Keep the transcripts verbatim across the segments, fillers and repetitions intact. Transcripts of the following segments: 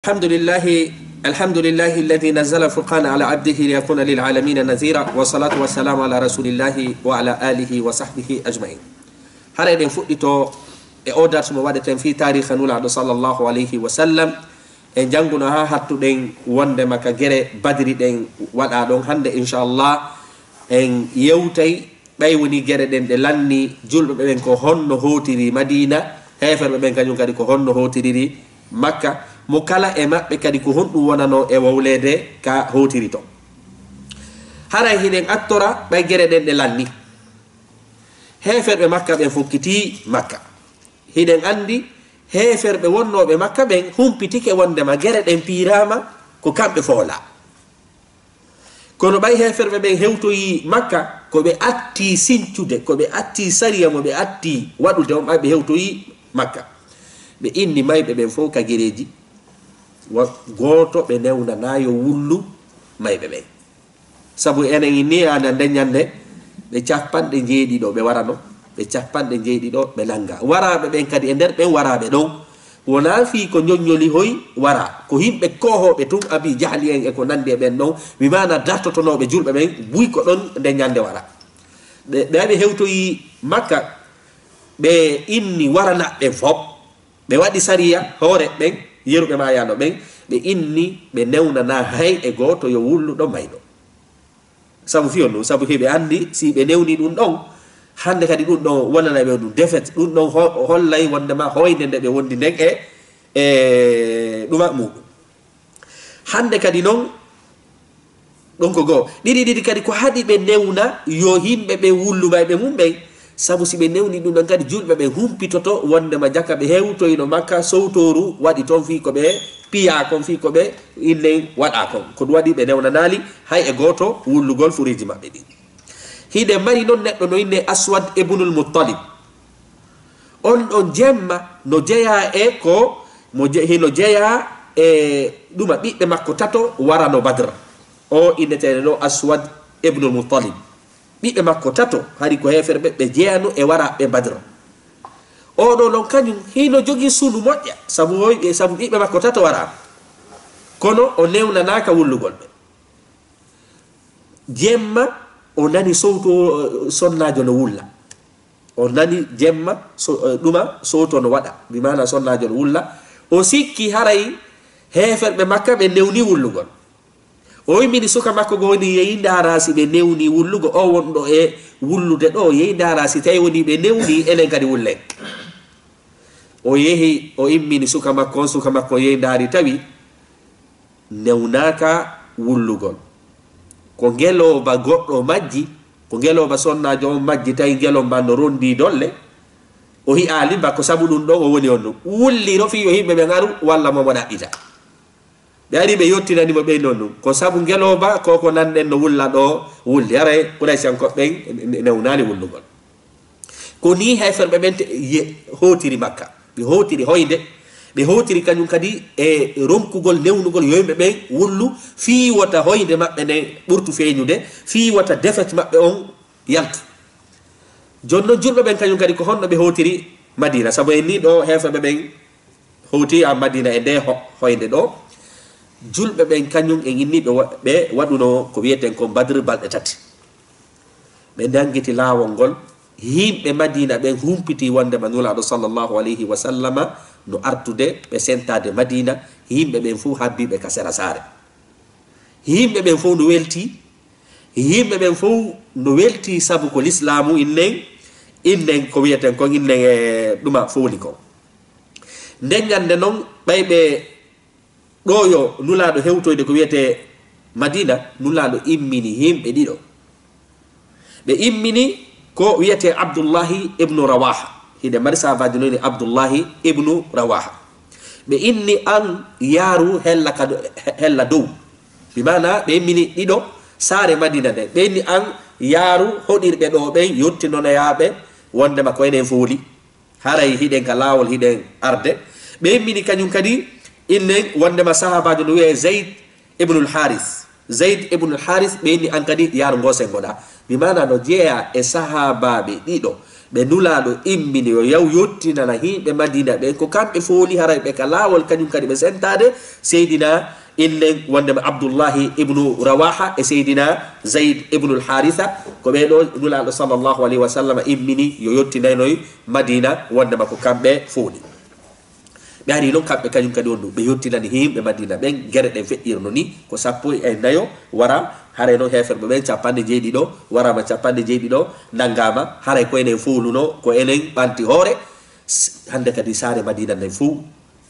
Alhamdulillahi, alhamdulillahi alladhi nazzala furqana ala abdihi liyakuna lil alamina nazira, wa salatu wa salamu ala rasulillahi wa ala alihi wa sahbihi ajma'in. Hara eɗen fuɗɗito e o darsu mo waɗeten fii taariha Nulaaɗo sallallahu alayhi wa sallam. En jannguno haa hattuɗen wondema ka gere Badri ɗen waɗa ɗon. Hannde, inchallah, en yewtay ɓay woni gere ɗen ɗe lanni julɓe ɓen ko honno hootiri Madiina, heeferɓe ɓen kañum kadi ko honno hootiriri Makka. Mo kala e maɓɓe kadi ko honɗum wonano e wowleede ka hootiri ton. Haray hiɗen attora ɓay gere ɗen ɗe lanni. Heeferɓe Makka ɓen fokkitii Makka. Hiɗen anndi heeferɓe wonnooɓe Makka ɓen humpitike wondema gere ɗen piiraama ko kamɓe foolaa. Kono ɓay heeferɓe ɓen hewtoyii Makka, ko ɓe attii sincude, ko ɓe attii sariya mo ɓe attii waɗude on, ɓay ɓe hewtoyii Makka. Ɓe inni mayɓe ɓen fow ka gereeji, wa-, gooto ɓe newnanaa yo wullu mayɓe ɓen. Sabu enen inni aana nden ñannde, ɓe capanɗe njeeɗiɗo ɓe warano, ɓe capanɗe njeeɗiɗo ɓe nannga. Waraaɓe ɓen kadi e nder ɓen waraaɓe ɗon, wonaa fii ko ñoññoli hoy wara, ko yimɓe koohooɓe tun, Abi Jahli en e ko nanndi e ɓen ɗon, mi maana dartotonooɓe julɓe ɓen, buy ko ɗon nden ñannde wara. Ɓe, ɓe, ɓe hewtoyi Makka, ɓe inni waranaɓe fow. Ɓe waɗi sariya hoore ɓen, yeruɓe maayaano ɓen, ɓe inni ɓe newnanaa hay e gooto yo wullu ɗo mayɗo. Sabu fii honɗum? Sabu hiɓe anndi si ɓe newni ɗum ɗon, hannde kadi ɗum ɗon wonanay ɓe ɗum défaite, ɗum ɗon ho-, hollay wondema hoynde nde ɓe wondi nden e, e ɗuma muɗum. Hannde kadi non, ɗon ko goo. Ɗiɗi ɗiɗi kadi ko haɗi ɓe newna yo yimɓe ɓen wullu mayɓe mum ɓen. Sabu si ɓe newni ɗum ɗon kadi, julɓe ɓen humpitoto wondema jaka ɓe hewtoyno Makka, sowtooru waɗi ton fii ko ɓe piyaa kon, fii ko ɓe innen waɗa kon. Ko ɗum waɗi ɓe newnanaali hay e gooto wullugol fureeji maɓɓe ɗin. Hiɗen mari non neɗɗo no innee Aswad ibnul Muttalib. On ɗon jemma no jeyaa e ko mo je-, hino jeyaa e ɗuma ɓiɓɓe makko tato warano Badr. O inneteeɗo ɗo Aswad ibnul Muttalib. Ɓiɓɓe makko tato, hari ko heeferɓe ɓe jeyano e waraaɓe Badr. Oɗo non kañum hino jogii sunu moƴƴa, sabu hoy-, sabu ɓiɓɓe makko tato waraama. Kono o newnanaaka wullugol ɓe. Jemma o nani sowtu, eh, sonnaajo no wulla. O nani jemma so, eh, ɗuma sowtu no waɗa, bi maana sonnaajo no wulla. O sikki haray heeferɓe Makka ɓe newni wullugol. O immini suka makko goo woni yehi ndaara si ɓe newni wullugo. O wonɗo e wullude ɗo, yehi ndaara si tawi woni ɓe newni, enen kadi wullen. O yehi, o immini suka makko on, suka makko on yehi ndaari tawi newnaaka wullugol. Ko ngelooba goɗɗo majji, ko ngelooba sonnaajo on majji, tawi ngelooba no ronndii dolle. O hi'aali ba ko sabu ɗum ɗon o woni on ɗum. Wulliro fii yo yimɓe ɓen aru, walla mo mo ɗaɓɓita. Ɓe ari ɓe yottinani mo ɓey non ɗum. Ko sabu ngelooba, ko ko nanɗen no wulla ɗo wulli. Haray Quraysiyankooɓe ɓen ne-, ne-, newnaali wullugol. Ko nii heeferɓe ɓen te-, ye-, hootiri Makka. Ɓe hootiri hoynde. Ɓe hootiri kañum kadi e ronkugol, newnugol yo yimɓe ɓen wullu, fii wota hoynde maɓɓe nden ɓurtu feeñude, fii wota défaite maɓɓe on yaltu. Jooni non, julɓe ɓen kañum kadi ko honno ɓe hootiri Madiina? Sabu en nii ɗo heeferɓe ɓen hooti a Madiina e nde ho-, hoynde ɗo. Julɓe ɓen kañum en inni ɓe wa-, ɓe waɗuno ko wiyeten kon Badr balɗe tati. Ɓe nangiti laawol ngol. Yimɓe Madiina ɓen humpiti wondema Nulaaɗo sallallahu alayhi wa sallama no artude ɓe sentaade Madiina. Yimɓe ɓen fow habbi ɓe ka sera saare. Yimɓe ɓen fow no welti. Yimɓe ɓen fow no welti sabu ko lislaamu innen, innen ko wiyeten kon, innen e ɗuma fowli kon. Nden ñande non, ɓay ɓe ɗo yo Nulaaɗo hewtoyde ko wiyetee Madiina, Nulaaɗo immini yimɓe ɗiɗo. Ɓe immini ko wiyetee Abdullahi ibnu Rawaha. Hiɗen mari sahabaajo no woni Abdullahi ibnu Rawaha. Ɓe inni an yaaru hella ka do-, he-, hella dow. Bi maana ɓe immini ɗiɗo saare Madiina nden. Ɓe inni an yaaru hoɗirɓe ɗo ɓen, yottinanoyaa ɓe wondema ko enen fooli. Haray hiɗen ka laawol, hiɗen arde. Ɓe immini kañum kadi innen wondema sahabaajo no wiyee Zayd ibnul Haris. Zayd ibnul Haris, ɓe inni an kadi yaaru ngo sengoɗaa. Bi maana no jeyaa e sahabaaɓe ɗiɗo. Ɓe Nulaaɗo immini yo yaw yottinana himɓe Madiina ɓen, ko kamɓe fooli, haray ɓe ka laawol kañum kadi ɓe sentaade. Seydina, innen wondema Abdullahi ibnu Rawaha e Seydina Zayd ibnul Haritha, ko ɓee ɗoo Nulaaɗo sallallahu alayhi wa sallam immini yo yottinanoy Madiina, wondema ko kamɓe fooli. Ɓe ari noon kamɓe kañum kadi on ɗum, ɓe yottinani himɓe Madiina ɓen, gere ɗen feƴƴirno ni, ko sappo e nayo wara, haray noon heeferɓe ɓen capanɗe jeeɗiɗo waraama, capanɗe jeeɗiɗo nanngaama, haray ko enen fooluno, ko enen ɓanti hoore. S-, hannde kadi saare Madiina nden fof,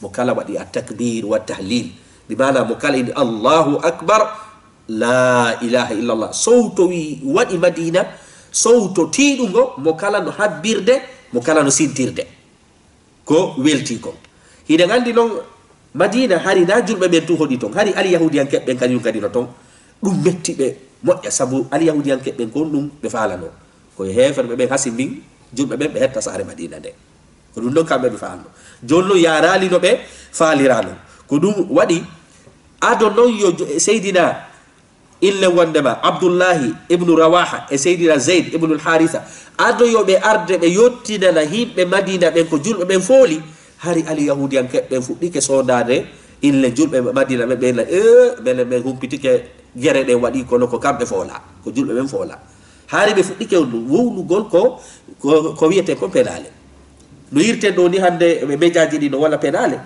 mo kala waɗi a takbir wa tahlil, bi maana mo kala inni Allahu akbar, la ilaha illallah, sowto wi waɗi Madiina, sowto tiiɗungo, mo kala no habbirde, mo kala no sintirde. Ko weltii kon. Hiɗen anndi non, Madiina hari na julɓe ɓen tun hoɗi ton, hari alyahuudiyankeɓe ɓen kañum kadi no ton. Ɗum metti ɓe moƴƴa, sabu alyahuudiyankeɓe ɓen kon ɗum ɓe faalano. Ko e heeferɓe ɓen hasi mbin julɓe ɓen ɓe hetta saare Madiina nde. Ko ɗum ɗon kamɓe ɓe faalno. Jooni non yaaraali no ɓe faalira non. Ko ɗum waɗi ado non yo jo-, Seydina Inne wondema Abdullahi ibnu Rawaha e Seydina Zayd ibnul Harisa, ado yo ɓe arde ɓe yottinana himɓe Madina ɓen ko julɓe ɓen fooli, hari alyahuudiyankeɓe ɓen fuɗɗike soondaade inne julɓe Madina ɓen, ɓe na, "Ee, mbele men humpitike gere ɗen waɗi kono ko kamɓe foola, ko julɓe ɓen foola." Hari ɓe fuɗɗike wowlugol ko, ko, ko wiyete ko penaale. No yirten ɗo ni hannde e mejaaji ɗi no walla penaale.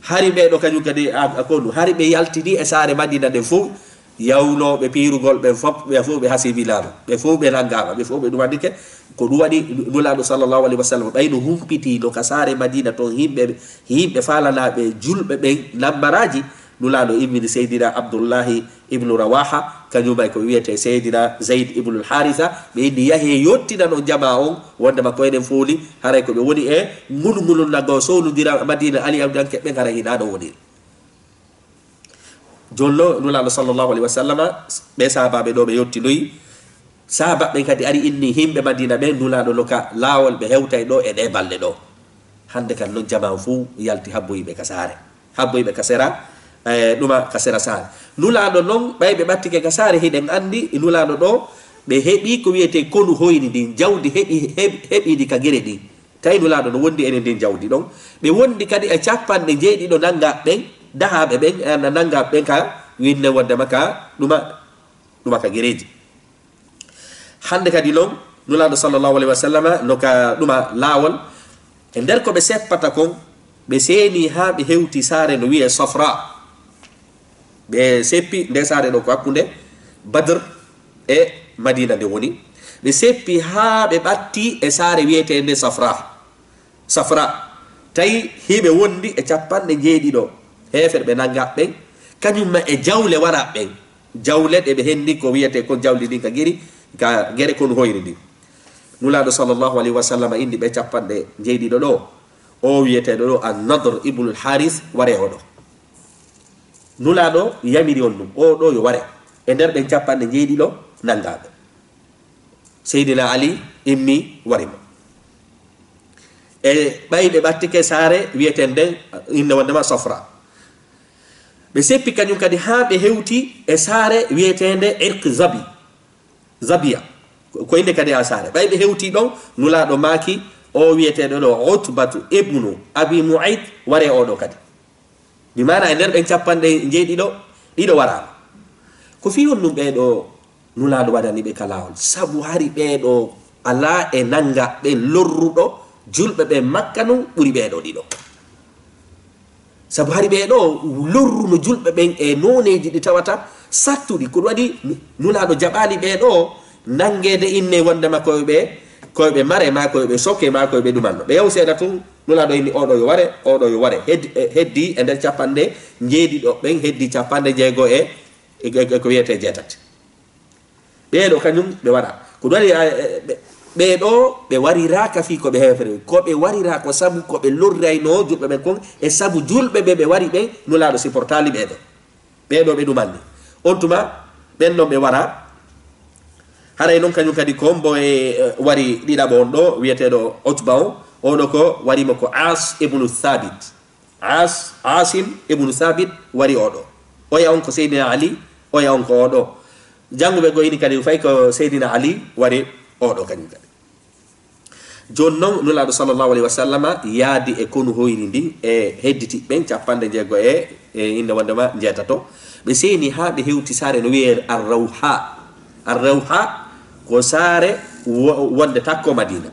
Hari ɓee ɗo kañum kadi a, a konu. Hari ɓe yaltini e saare Madina nden fof, yawnooɓe piirugol ɓen fof, ɓe fof ɓe hasibilaama. Ɓe fof ɓe nanngaama, ɓe fof ɓe ɗumandike. Ko ɗum waɗi Nulaaɗo sallallahu alaihi wasallam ɓay no humpiti no ka saare Madina ton himɓe, himɓe faalanaaɓe julɓe ɓen nambaraaji. Nulaaɗo immini Seydina Abdullahi ibnu Rawaha, kañum ay ko wiyete Seydina Zayd ibnul Harisa, ɓe inni yahee yottinan on jamaa on, wondema ko enen fooli, haray ko ɓe woni e ngulngulunagoo sownodira Madina, alyahuudiyanke ɓen haray hinaa ɗo woniri. Jonno Nulaaɗo sallallahu alaihi wasallama, ɓe sahabaaɓe ɗo ɓe yottinoyi, sahabaaɓe ɓen kadi ari inni himɓe Madina ɓen, Nulaaɗo no ka laawol ɓe hewtay ɗo e ɗe balɗe ɗo. Hannde kan non jamaa on fof yalti habboyi ɓe ka saare. Habboyɓe ka sera, eh, ɗuma ka sera saare. Nulaaɗo non, ɓay ɓe ɓattike ka saare, hiɗen anndi Nulaaɗo ɗo, ɓe heɓi ko wiyetee konu hoyri ndin, jawdi heɓi, heɓ-, heɓiindi ka gere ɗin. Tawi Nulaaɗo no wondi enen ndin jawdi ɗon. Ɓe wondi kadi e capanɗe njeeɗiɗo nannga ɓen, dahaaɓe ɓen, eh, na nannga ɓen ka winne wondema ka ɗuma, ɗuma ka gereeji. Hannde kadi non, Nulaaɗo sallallahu alaihi wasallama no ka ɗuma laawol. E nder ko ɓe seppata kon, ɓe seeni haa ɓe hewti saare no wiyee Safra. Ɓe seppi nde saare ɗo ko hakkunde Badr e Madina nde woni. Ɓe seppi haa ɓe ɓatti e saare wiyeteende Safra. Safra, tawi hiɓe wondi e capanɗe njeeɗiɗo heeferɓe nannga ɓen, kañum ma e jawle wara ɓen. Jawle ɗe ɓe henndi ko wiyetee kon jawli ndin ka giri, ka gere kon hoyri ndin. Nulaaɗo sallallahu alaihi wasallam inni ɓe capanɗe njeeɗiɗo ɗo, o wiyeteeɗo ɗo An-Nadr ibnul Haris, waree oɗo. Nulaaɗo yamiri on ɗum, o ɗo yo ware e nder ɓen capanɗe njeeɗiɗo nanngaaɓe. Seydina Ali immi wari mo. E ɓay ɓe ɓattike saare wiyeteende nden, inne wondema Sofra. Ɓe seppi kañum kadi haa ɓe hewti e saare wiyeteende Irq Zabi, Zabiya. Ko, ko innde kadi a saare. Ɓay ɓe hewti ɗon, Nulaaɗo maaki, o wiyeteeɗo ɗo Utbatu ibnu Abi Mu'ayt, waree oɗo kadi. Bi maana e nder ɓen capanɗe njeeɗiɗo, ɗiɗo waraama. Ko fii honɗum ɓee ɗo Nulaaɗo waɗani ɓe ka laawol? Sabu hari ɓee ɗo alaa e nannga ɓe lorruɗo julɓe ɓe Makka non ɓuri ɓee ɗo ɗiɗo. Sabu hari ɓee ɗo lorruno julɓe ɓen e nooneeji ɗi tawata sattuɗi. Ko ɗum waɗi Nulaaɗo jaɓaali ɓee ɗo nanngeede inne wondema koye ɓe, koye ɓe mare, maa koye ɓe soke, maa koye ɓe ɗumanno. Ɓe yaw seeɗa tun, Nulaaɗo inni, "Oɗo yo ware, oɗo yo ware." Heddi, eh, heddi e nder capanɗe njeeɗiɗo ɓen, heddi capanɗe jeego e, e, e ko wiyetee jeetati. Ɓee ɗo kañum ɓe wara. Ko ɗum waɗi, eh, eh, ɓe, ɓee ɗo ɓe wariraaka fii ko ɓe heefere. Ko ɓe warira ko sabu ko ɓe lorraynoo julɓe ɓen kon, e sabu julɓe ɓe ɓe wari ɓen, Nulaaɗo siportaali ɓee ɗo. Ɓee ɗo ɓe ɗumanni. On tuma, ɓen non ɓe wara. Haray non kañum kadi ko mbo e, eh, wari ɗiɗaɓo on ɗo, wiyeteeɗo Utba on. Oɗo ko wari mo ko As ibnu Thabit. As, Asim ibnu Thabit wari oɗo. Oya on ko Seydina Ali, oya on ko oɗo. Jannguɓe go ini kadi fay ko Seydina Ali wari oɗo kañum kadi. Jooni noon, Nulaaɗo sallallahu alayhi wa sallama yaadi e konu hoyri ndin e hedditi ɓen cappanɗe jeego e, e innde wonndema njeetato. Ɓe seeni haa ɓe hewti saare no wiyee Ar-Rawha. Ar-Rawha ko saare wo-, wonnde takko Madina.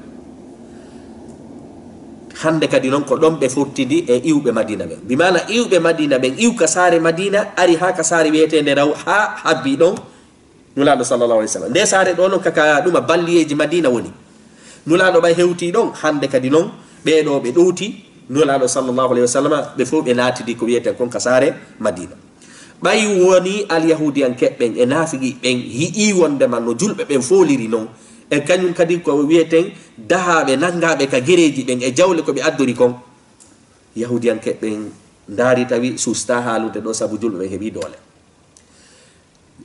Hannde kadi noon ko ɗon ɓe fottidi e iwɓe Madina ɓen. Bi maana iwɓe Madina ɓen, iw ka saare Madina, ari haa ka saare wiyeteende Rawha, habbi ɗon Nulaaɗo sallallahu alayhi wa sallam. Nde saare ɗo noon ka, ka ɗuma balliyeeji Madina woni. Nulaaɗo ɓay hewti ɗon, hannde kadi noon ɓee ɗo ɓe ɗowti Nulaaɗo sallallahu alayhi wa sallam, ɓe fof ɓe naatidi ko wiyeten kon ka saare Madina. Ɓay woni alyahuudiyankeɓe ɓen e naafiqi ɓen yi'ii wonndema no julɓe ɓen fooliri non, e kañum kadi ko wiyeten dahaaɓe nanngaaɓe ka gereeji ɓen e jawle ko ɓe addori kon, yahuudiyankeɓe ɓen ndaari tawi sustaa haalude ɗo sabu julɓe ɓen heɓii doole.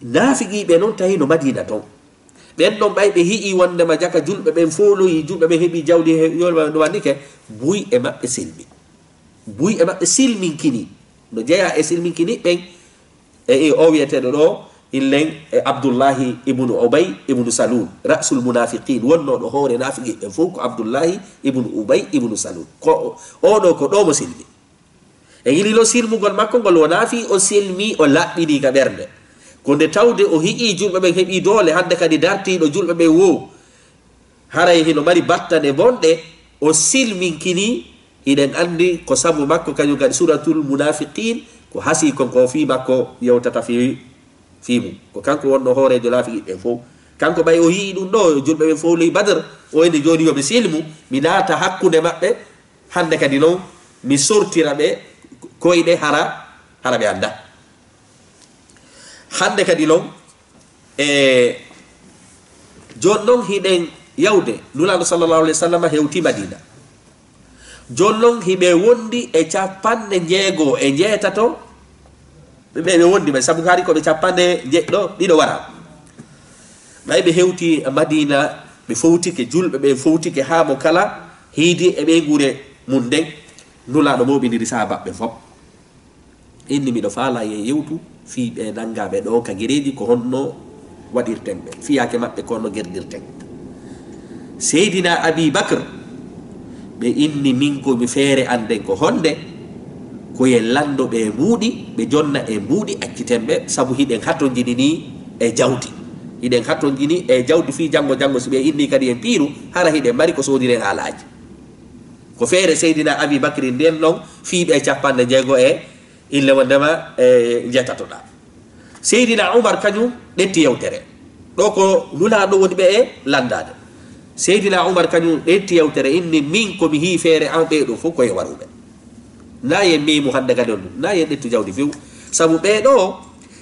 Naafiqiiɓe non tawi no Madina ton. Ɓen ɗon ɓay ɓe yi'ii wonndema jaka julɓe ɓen fooloyii, julɓe ɓen heɓii jawdi, he-, yolma no wannike, buy e maɓɓe silmi. Buy e maɓɓe silminkini. No jeyaa e silminkini ɓen, e, e o wiyeteeɗo ɗo, illen e Abdullahi ibnu Ubay ibnu Salul, ra'sul munafiqin, wonnooɗo hoore naafiqiiɓe ɓen fof ko Abdullahi ibnu Ubay ibnu Salul. Ko o, o ɗo ko ɗo mo silmi. E yililo silmugol makko ngol, wonaa fii o silmii, o laɓɓinii ka ɓernde. Ko nde tawde o hi'ii julɓe ɓen heɓii doole, hannde kadi dartiiɗo julɓe ɓen woo, haray hino mari battane bonɗe, o silminkinii. Hiɗen anndi ko sabu makko, kañum kadi Suuratul Munaafiqiin, ko hasii kon ko fii makko yewtata fii, fii mum. Ko kanko wonnoo hooreejo naafiqiiɓe ɓen fow. Kanko ɓay o hi'ii ɗum ɗoo, julɓe ɓen fow ley Badr, o inni jooni yo mi silmu, mi naata hakkunde maɓɓe, hannde kadi non, mi sortira ɓe koyɗe hara, hara ɓe annda. Hannde kadi non, e jooni non hiɗen yawde, Nulaaɗo sallallahu alayhi wa sallam hewti Madina. Jooni non hiɓe wondi e cappanɗe njeego e njeetato, ɓe, ɓe wondi ɓe, sabu hari ko ɓe cappanɗe njeɗɗo, ɗiɗo wara. Ɓay ɓe hewti Madina, ɓe fowtike, julɓe ɓe fowtike haa mo kala hiidi e ɓeynguure mum nden, Nulaaɗo mooɓindiri sahaabaaɓe ɓen fof. Inni miɗo faalaa yen yewtu fii ɓe nanngaaɓe ɗoo ka gereeji, ko honno waɗirten ɓe, fiyaake maɓɓe ko honno gerdirten. Seydina Abi Bakr, ɓe inni min ko mi feere an nden ko honde, ko yen lanndo ɓe mbuuɗi, ɓe jonna e mbuuɗi acciten ɓe, sabu hiɗen hatonjini nii e jawdi. Hiɗen hatonjini e jawdi fii janngo, janngo si ɓe inni kadi en piiru, hara hiɗen mari ko soodiren haalaaji. Ko feere Seydina Abi Bakri nden non fii ɓe cappanɗe jeego e ille wondema e njeetatoɗaa. Seydina Umar kañum ƴetti yewtere. Ɗo ko Nulaaɗo woni ɓe e lanndaade. Seydina Umar kañum ƴetti yewtere, inni, min ko mi hii feere an ɓee ɗoo fof ko e waruɓe. Na yen miimu hannde kadi on ɗum. Na yen ƴettu jawdi few. Sabu ɓee ɗoo,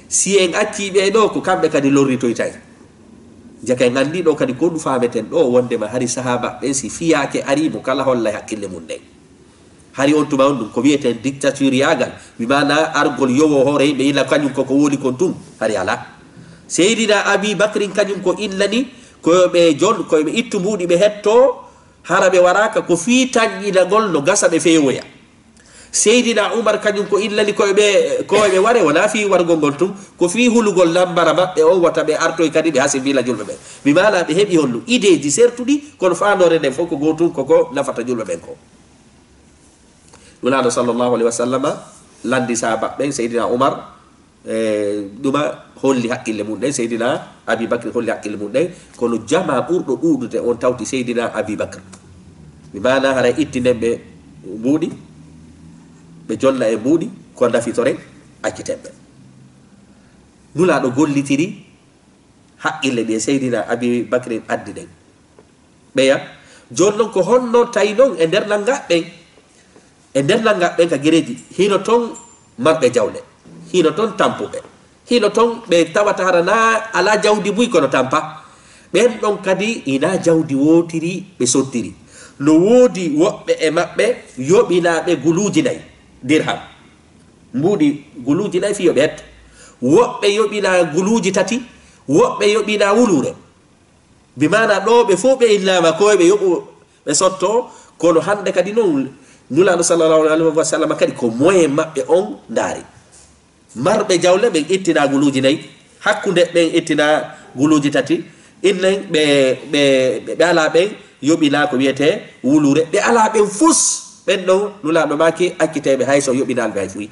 si en accii ɓee ɗoo, ko kamɓe kadi lorritoytay. Jaka en anndi ɗoo kadi ko ɗum faameten ɗoo, wondema hari sahaaba ɓen si fiyaake arii mo kala hollay hakkille mum nden. Hari on tuma on ɗum ko wiyeten dictaturiyaagal, mi maana argol yowo hoore yimɓe illa kañum koko woni kon tun, hari alaa. Seydina Abi Bakrin kañum ko innani ko yo ɓe jon, ko yo ɓe ittu mbuuɗi ɓe hettoo, hara ɓe waraaka ko fii tanƴinagol no gasa ɓe feewoya. Seydina Umar kañum ko innani ko ɓe, ko ɓe ware, wonaa fii wargol ngol tun, ko fii hulugol nambara maɓɓe on, wota ɓe artoy kadi ɓe hasimbila julɓe ɓen. Mi maana ɓe heɓi honɗum? Ideeji sertuɗi, kono faandoore nden fof ko gootun, ko ko nafata julɓe ɓen ko. Nulaaɗo sallallahu alayhi wa sallama lanndi sahaaba ɓen, Seydina Umar, e, ɗuma holli haqqille mum ɗen, Seydina Abi Bakr holli haqqille mum ɗen, kono jamaa ɓurɗo ɗuuɗude on tawti Seydina Abi Bakr. Mi maana hara ittinen ɓe mbuuɗi, ɓe jonna e mbuuɗi, ko nafitoren, acciten ɓe. Nulaaɗo gollitiri haqqille ɗi e Seydina Abi Bakrin addi ɗen. Ɓeya, jooni non ko honno tawi non e nder nanngaɓe ɓen? E nder nanngaɓe ɓen ka gereeji, hino ton marɓe jawle, hino ton tampuɓe, hino ton ɓe tawata hara na alaa jawdi buy kono tampa. Ɓen ɗon kadi ina jawdi wootiri ɓe sottiri. No woodi woɓɓe e maɓɓe yoɓinaaɓe guluuji nayi dirham. Mbuuɗi guluuji nayi fii yo ɓe hetto. Woɓɓe yoɓinaa guluuji tati, woɓɓe yoɓinaa wuluure. Bi maana ɗoo ɓe fof ɓe innaama ko ɓe yoɓu ɓe sotto, kono hannde kadi non Nulaaɗo sallallahu alayhi wa sallam kadi ko moyen maɓɓe on ndaari. Marɓe jawle ɓen ittinaa guluuji nayi, hakkunde ɓen ittinaa guluuji tati, innen ɓe, ɓe, ɓe, ɓe alaa ɓen yoɓinaa ko wiyetee wuluure, ɓe alaa ɓen fus, ɓen ɗon Nulaaɗo maaki accitee ɓe hay so yoɓinaali ɓe hay fuy.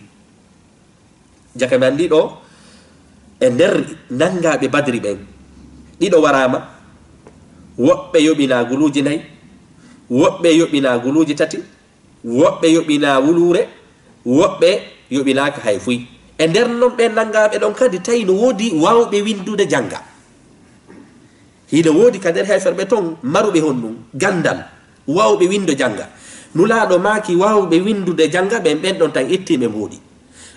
Jaka men ɗiɗo e nder nanngaaɓe Badri ɓen, ɗiɗo waraama, woɓɓe yoɓinaa guluuji nayi, woɓɓe yoɓinaa guluuji tati, woɓɓe yoɓinaa wuluure, woɓɓe yoɓinaaka hay fuy. E nder non ɓen nanngaaɓe ɗon kadi tawi no woodi waawɓe winndude jannga. Hino woodi ka nder heeferɓe ton maruɓe honɗun ganndal, waawɓe windo jannga. Nulaaɗo maaki waawɓe winndude jannga ɓen, ɓen ɗon tan ittii ɓe mbuuɗi.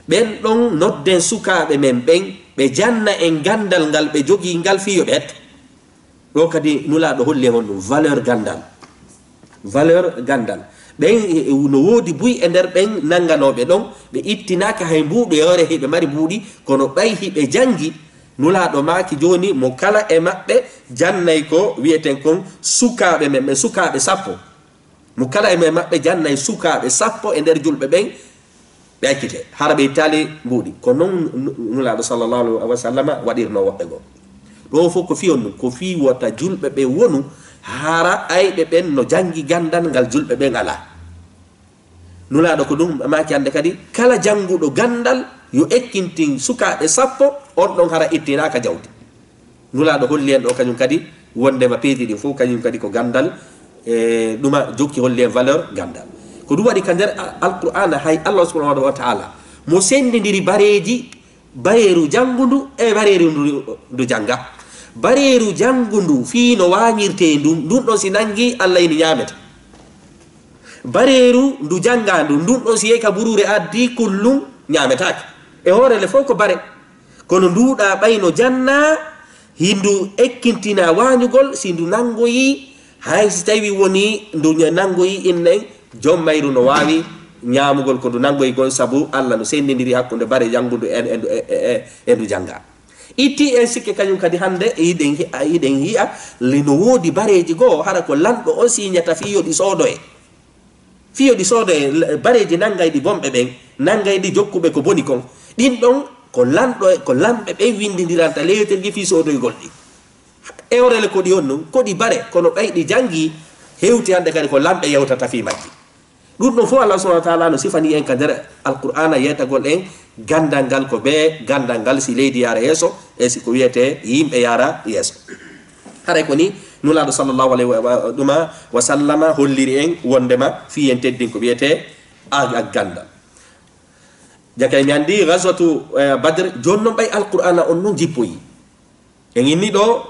Ɓen ɗon nodden sukaaɓe men ɓen, ɓe janna en ganndal ngal ɓe jogii ngal fii yo ɓe hetto. Ɗo kadi Nulaaɗo holli en honɗun valeur ganndal. Valeur ganndal. Ɓen e, e, no woodi buy e nder ɓen nannganooɓe ɗon, ɓe ittinaaka hay mbuuɗi, e hoore hiɓe mari mbuuɗi, kono ɓay hiɓe janngi, Nulaaɗo maaki jooni mo kala e maɓɓe jannay ko wiyeten kon sukaaɓe men, ɓen sukaaɓe sappo. Mo kala e men maɓɓe jannay sukaaɓe sappo e nder julɓe ɓen, ɓe accite. Hara ɓe ittaali mbuuɗi. Ko non nu-, Nulaaɗo sallallahu alaihi wa sallama waɗirno woɓɓe goo. Ɗo fof ko fii honɗun, ko fii wota julɓe ɓen wonu hara ayɓe ɓen no janngi ganndal ngal julɓe ɓen alaa. Nulaaɗo ko ɗun maaki hannde kadi, kala jannguɗo ganndal yo ekkintin sukaaɓe sappo, on ɗon hara ittinaaka jawdi. Nulaaɗo holli en ɗo kañun kadi wonndema piiji ɗin fof kañun kadi ko ganndal, e ɗuma jokki holli en valeur ganndal. Ko ɗun waɗi ka nder a-, Alqur'aana hay Allah subhanahu wa ta'ala mo senndindiri bareeji, bareeru janngundu e bareeru ndu, ndu jannga. Bareeru janngundu fii no waañirtee ndun, ndun ɗon si nanngi Allah ini ñaamete. Bareeru ndu janngaa ndun, ndun ɗon si yehi ka buruure addi kullun ñaametaake. E hoore le fof ko bare. Kono nduuɗaa ɓay no jannaa, hindu ekkintinaa waañugol, si ndu nanngoyii, hay si tawii wonii ndu ña-, nanngoyii innen, jom mayru no waawi ñaamugol ko ndu nanngoyi kon, sabu Allah no senndindiri hakkunde bare janngundu e, e, e, e, e ndu janngaa. Itti en sikke kañun kadi hannde, hiɗen hi-, hiɗen yi'a li no woodi bareeji goo, hara ko lanɗo on siiñata fii yo ɗi soodoye. Fii yo ɗi soodoye, l-, bareeji nanngayɗi bonɓe ɓen, nanngayɗi jokkuɓe ko boni kon. Ɗin ɗon ko lanɗo, ko lamɓe ɓen winndindiranta leeterji fii soodoygol ɗi. E hoore le ko ɗi on non, ko ɗi bare, kono ɓay ɗi janngii, hewti hannde kadi ko lamɓe yewtata fii majji. Ɗun ɗon fof Allah subhanahu wa ta'ala no sifani en ka nder Alqur'aana yeetagol en ganndal ngal ko bee ganndal ngal si leydi yaara yeeso, e si ko wiyetee yimɓe yaara yeeso. Haray ko ni Nulaaɗo sallallahu alayhi wa, wa, ɗuma wa sallama holliri en wonndema fii en teddin ko wiyetee a, a ganndal. Jakay mi anndi Ghazwatu, eh, Badr, jooni non ɓay Alqur'aana on non jippoyi. En inni ɗo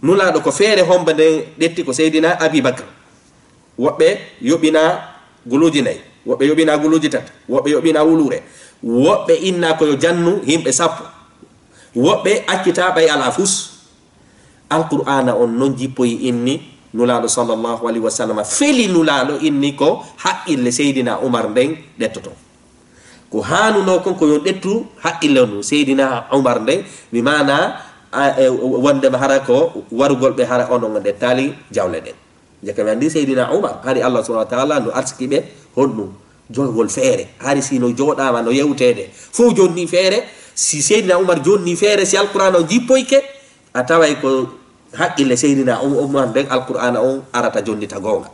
Nulaaɗo ko feere hombo nden ƴetti ko Seydina Abi Bakr. Woɓɓe yoɓina guluuji nayi, woɓɓe yoɓina guluuji tati, woɓɓe yoɓina wuluure, woɓɓe inna ko yo jannu yimɓe sappo, woɓɓe accita ɓay alaa fus. Alqur'aana on non jippoyi inni Nulaaɗo sallallahu alayhi wa sallam feli Nulaaɗo inni ko haqqille Seydina Umar nden ƴettoto. Ko haanunoo kon ko yo ƴettu haqqille on, Seydina Umar nden, mi maana, a, e, wonndema hara ko warugol ɓe hara onon on ƴettaali jawle ɗen. Jaka mi anndi Seydina Umar, hari Allah subhanahu wa ta'ala no arsiki ɓe honɗun? Jogagol feere. Hari si no jooɗaama no yewteede, fow jonni feere, si Seydina Umar jonni feere, si Alqur'aana on jippoyke, a taway ko haqqille Seydina Um-, Umar nden Alqur'aana on arata jonnita goonga.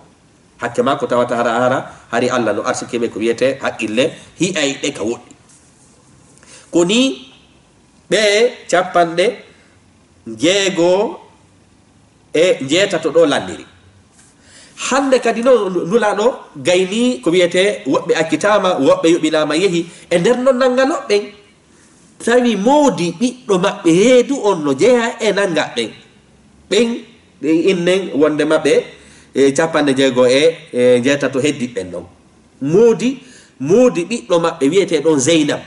Hakke maa ko tawata hara, hara, hari Allah no arsiki ɓe ko wiyetee haqqille, hi'ay ɓe ka woɗɗi. Ko nii ɓe cappanɗe njeego e njeetato ɗo lanndiri. Hannde kadi no Nulaaɗo gayni ko wiyetee woɓɓe accitaama, woɓɓe yoɓinaama yehi. E nder non nannganooɓe ɓen, tawi moodi ɓiɗɗo maɓɓe reedu on no jeyaa e nannga ɓen. Ɓen, ɓe innen wonde maɓɓe, e, cappanɗe jeego e, e njeetato heddiɓe ɓen non. Moodi, moodi ɓiɗɗo maɓɓe wiyetee ɗon Zeynab.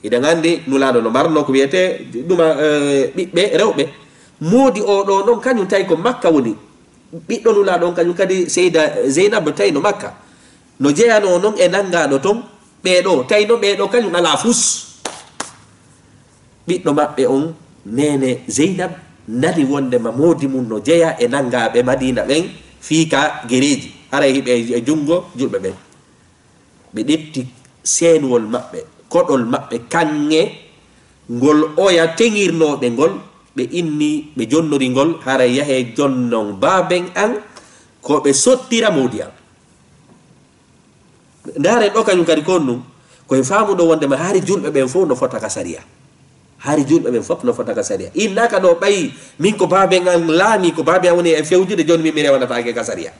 Hiɗen anndi Nulaaɗo no marno ko wiyetee ɗuma, e, ɓiɓɓe rewɓe. Moodi oo ɗoo non kañum tawi ko Makka woni. Ɓiɗɗo Nulaaɗo on kañum kadi Seyda Zeynab tawi no Makka. No jeyanoo non e nanngaaɗo ton ɓee ɗoo. Tawi no ɓee ɗoo kañum alaa fus. Ɓiɗɗo maɓɓe on, neene Zeynab, nani wonndema moodi mum no jeyaa e nanngaaɓe Madiina ɓen fii ka gereeji. Haray hiɓe e junngo julɓe ɓen. Ɓe ƴetti seenuwol maɓɓe, koɗol maɓɓe, kaŋŋe ngol oya teŋirnooɓe ngol, ɓe inni, ɓe jonnori ngol, haray yahee jonnon baaben an, ko ɓe sottira moodi am. Ndaaren ɗo kañum kadi ko on ɗum, ko en faamuɗo wonde ma hari julɓe ɓen fof no fota ka sariya. Hari julɓe ɓen fof no fota ka sariya. Innaka ɗo ɓayi, min ko baaben an laami, ko baaben an woni e fewjude, jooni min mi rewanataake ka sariya.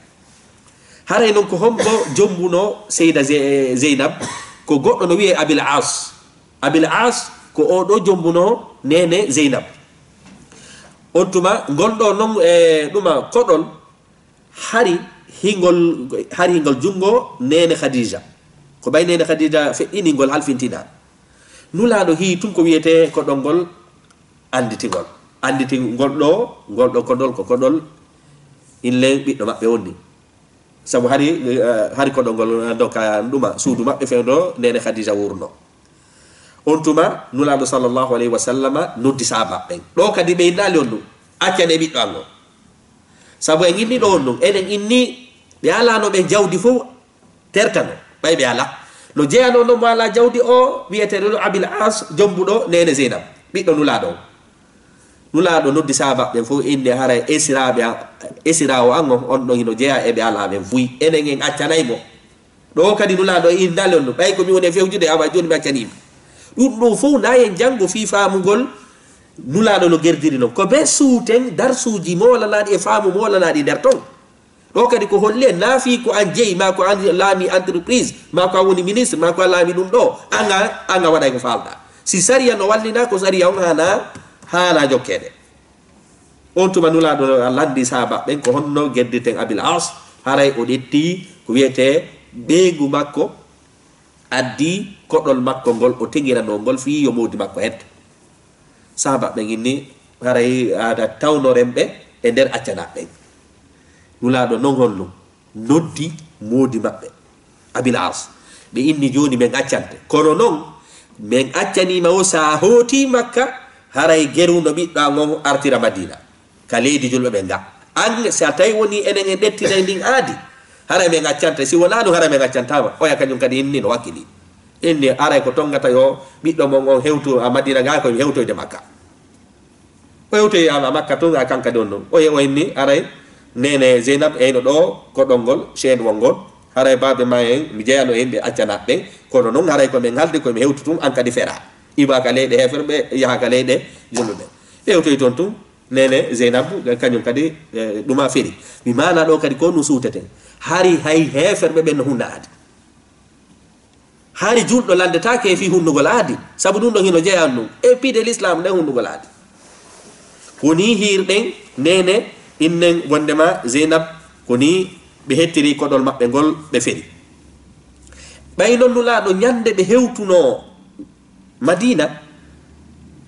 Haray noon ko hombo jombuno Seyda Ze-, Zeynab? Ko goɗɗo no wiyee Abil As. Abil As ko oo ɗo jombuno neene Zeynab. On tuma, ngol ɗo noon, e, ɗuma koɗol, hari hingol, hari hingol junngo neene Khadija. Ko ɓay neene Khadija feƴƴini ngol halfintina. Nulaaɗo hii tun ko wiyetee koɗol ngol annditingol. Annditi ngol ɗo, ngol ɗo koɗol ko koɗol inle ɓiɗɗo maɓɓe wonni. Sabu hari, eh, hari koɗol ngol, eh, doka ɗuma suudu maɓɓe fewndo neene Khadija wurno. On tuma Nulaaɗo sallallahu alayhi wa sallama noddi sahaaba ɓen. Ɗo kadi ɓe innaali on ɗum, accane ɓiɗɗo an on. Sabu en inni ɗo on ɗum, enen inni ɓe alaano ɓe jawdi fof tertano, ɓay ɓe alaa. No jeyanoo noon mo alaa jawdi o, wiyeteeɗo ɗo Abil As, jombuɗo neene Zeynab, ɓiɗɗo Nulaaɗo on. Nulaaɗo noddi sahaaba ɓen fof, inni haray esiraaɓe an, esiraawo an on, on ɗon hino jeyaa e ɓe alaa ɓen fuy. Enen en accanay mo. Ɗo kadi Nulaaɗo innaali on ɗum, ɓay ko mi woni e fewjude, awa jooni mi accanii mo. Ɗum ɗum fof na en janngo fii faamugol Nulaaɗo no gerdiri non. Ko ɓe suuten darsuuji moolanaaɗi e faamu moolanaaɗi nder ton. Ɗo kadi ko holli en, na fii ko an jeyi, ma ko an laami entreprise, ma ko an woni ministre, ma ko an laami ɗum ɗo, an a, an a waɗay ko faalɗaa. Si sariya no wallina, ko sariya on haana, haana jokkeede. On tuma Nulaaɗo lanndi sahaaba ɓen, ko honno geddirten Abil As, haray o ƴetti ko wiyetee ɓeyngu makko, addi koɗol makko ngol, o teŋiranoo ngol fii yo moodi makko hetto. Sahaaba ɓen inni, haray aada tawnoren ɓe e nder accanaa ɓen. Nulaaɗo non honno noddi moodi maɓɓe, Abil As. Ɓe inni, jooni men accante. Kono non, men accaniima o, sa hooti Makka, haray geruno ɓiɗɗo an on artira Madina, ka leydi julɓe ɓen ga. An, si a tawi woni enen en ƴettinay ndin aadi, haray men accante. Si wonaa ɗum, haray men accantaama. Oya kañum kadi inni no wakkili. Inni, aray ko tongata yo ɓiɗɗo mon on hewtu a Madina ga, ko hewtoyde Makka. O hewtoyi a Makka tun, a kanka ɗon ɗon. O ye-, o inni, aray, neene Zeynab eyno ɗo, koɗol ngol, chaîne won ngol. Haray baabe ma en, mi jeyano en, ɓe accana ɓen. Kono non, haray ko men haldi, ko mi hewtu tun, an kadi fera. Iwa ka leyɗe heeferɓe, yaha ka leyɗe julɓe ɓe. Ɓe hewtoyi ton tun, neene Zeynab, kañum kadi, eh, ɗuma feri. Mi maana ɗo kadi ko nu suuteten. Hari hay heeferɓe ɓen no hunna aadi. Hari julɗo landetaake e fii hunnugol aadi, sabu ɗum ɗon hino jeyaa ɗum. E piide l'islam nden hunnugol aadi. Ko nii hiirɗen neene, innen wondema Zeynab, ko nii ɓe hettiri koɗol maɓɓe ngol, ɓe feri. Ɓay non Nulaaɗo ñande ɓe hewtunoo Madina,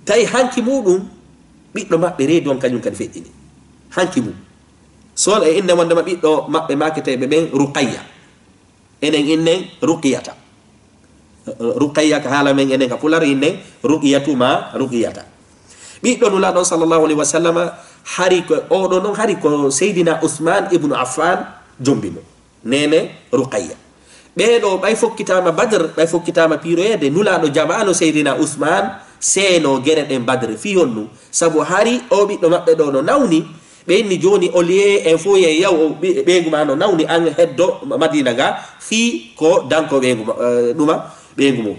tawi hanki muɗum ɓiɗɗo maɓɓe reedu on kañum kadi feƴƴini. Hanki mum. So e inne wondema ɓiɗɗo maɓɓe maaketeeɓe ɓen Ruqayya. Enen innen Ruqiyata. Ruqayya ka haala men enen ka Pular innen Ruqiyatu ma Ruqiyata. Ɓiɗɗo Nulaaɗo sallallahu alayhi wa sallama hari ko, oɗo non hari ko Seydina Usman ibnu Affan jombi mo. Neene Ruqayya. Ɓee ɗo ɓay fokkitaama Badr, ɓay fokkitaama piiroyeede, Nulaaɗo jamaano Seydina Usman seeno gere ɗen Badr. Fii honɗum? Sabu hari o ɓiɗɗo maɓɓe ɗo no nawni, ɓe inni jooni, au lieu en fof yen yaw o ɓi-, ɓeyngu ma no nawni, an heddo Madina ga, fii ko danko ɓeyngu ma, eh, ɗuma, ɓeyngu mum.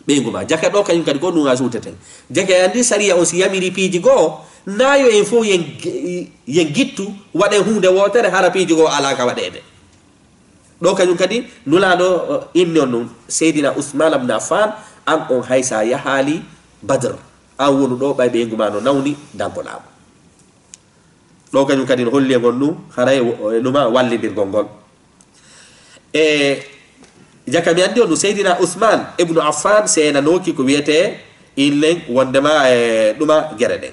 Ɓeyngu ma. Jaka ɗo kañum kadi ko ɗum a suuteten. Jaka e anndi sariya on si yamiri piiji goo, na yo en fof yen, yen gittu, waɗen huunde wootere, hara piiji goo alaa ka waɗeede. Ɗo kañum kadi Nulaaɗo, eh, inni on ɗum, Seydina Usman ibn Affan, an on hay sa yahaali Badr, an wonu ɗo ɓay ɓeyngu ma no nawni, dankoɗaa mo. Ɗo kañum kadi no holli e ngon ɗum, haray wo-, e ɗuma wallindirgol ngol. E jaka mi anndi on ɗum, Seydina Usman ibnu Affan seenanooki ko wiyetee illen wondema e ɗuma gere ɗen.